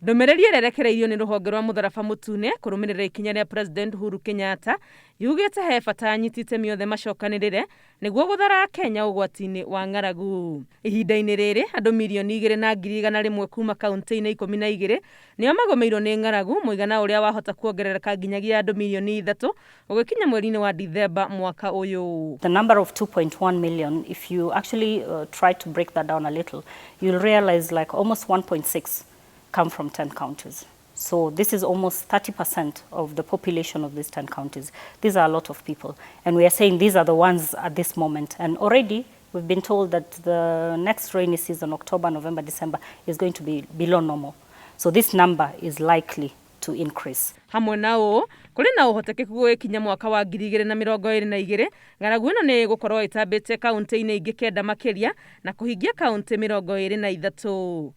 Ndũmĩrĩri ĩrĩa ĩrekereirio nĩ rũhonge rwa mũtharaba mũtune kũrũmĩrĩra ikinya rĩa President Uhuru Kenyatta yugĩte he bata anyiti itemi othe macokanĩrĩre nĩguo gũthara Kenya ũgwati-inĩ wa ng'aragu. Ihinda-inĩ rĩrĩ andũ mirioni 2.100 kuma kaunti-inĩ 12 nĩo magũmĩirwo nĩ ng'aragu, mũigana ũrĩa wahota kuongerereka nginyagia andũ mirioni 3 ũgĩkinya mweri-inĩ wa Dithemba mwaka ũyũ. The number of 2.1 million, if you actually try to break that down a little, you'll realize like almost 1.6 come from 10 counties. So this is almost 30% of the population of these 10 counties. These are a lot of people. And we are saying these are the ones at this moment. And already we've been told that the next rainy season, October, November, December, is going to be below normal. So this number is likely to increase. Hamwe na ũũ, kũrĩ na ũhotekeku gũgĩkinya mwaka wa 2022 ng'aragu ĩno nĩ ĩgũkorwo ĩtambĩte kaunti-inĩ ingĩ 9 makĩria na kũhingia kaunti 23.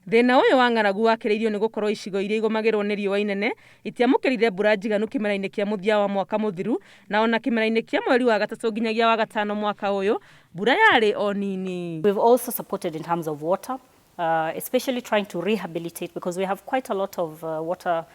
Thĩna ũyũ wa ng'aragu wakĩrĩirio nĩ gũkorwo icigo iria igũmagĩrwo nĩ riũa inene itiamũkĩrire mbura njiganu kĩmera-inĩ kĩa mũthia wa mwaka mũthiru, na ona kĩmera-inĩ kĩa mweri wa gatatũ nginyagia wa gatano mwaka ũyũ mbura yarĩ o nini. We've also supported in terms of water, especially trying to rehabilitate, because we have quite a lot of water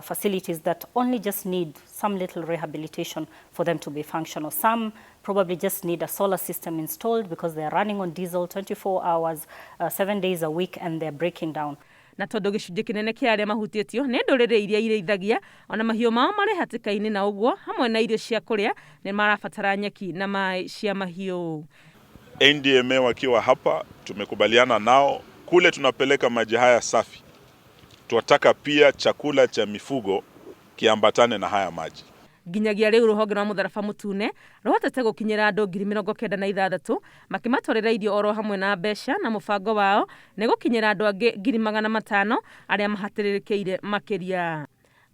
facilities that only just need some little rehabilitation for them to be functional. Some probably just need a solar system installed because they're running on diesel 24 hours, 7 days a week, and they're breaking down. Na tondũ gĩcunjĩ kĩnene kĩa arĩa mahutĩtio nĩ ndũrĩrĩ iria irĩithagia, ona mahiũ mao marĩ hatĩka-inĩ, na ũguo hamwe na irio cia kũrĩa nĩ marabatara nyeki na maĩ cia mahiũ. NDMA wakiwa hapa, tumekubaliana nao kule tunapeleka maji haya safi, tunataka pia chakula cha mifugo kiambatane na haya maji. Nginyagia rĩu rũhonge rwa mũtharaba mũtune rũhotete gũkinyĩra andũ 96,000 makĩmatwarĩra irio oro hamwe na mbeca, na mũbango wao nĩ gũkinyĩra andũ angĩ 500,000 arĩa mahatĩrĩrĩkĩire makĩria.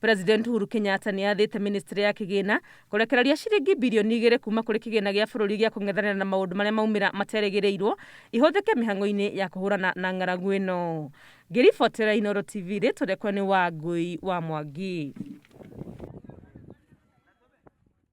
President Uhuru Kenyatta nĩ athĩte ministry ya kĩgĩna kũrekereria ciringi birioni 2 kuma kũrĩ kĩgĩna gĩa bũrũri gĩa kũng'ethanĩra na maũndũ marĩa maumĩra materĩgĩrĩirwo ihũthĩke mĩhang'o-inĩ ya kũhũrana na ng'aragu ĩno. Ngĩribotera Inooro TV, rĩtwa rĩakwa nĩ Wangũi wa Mwangi.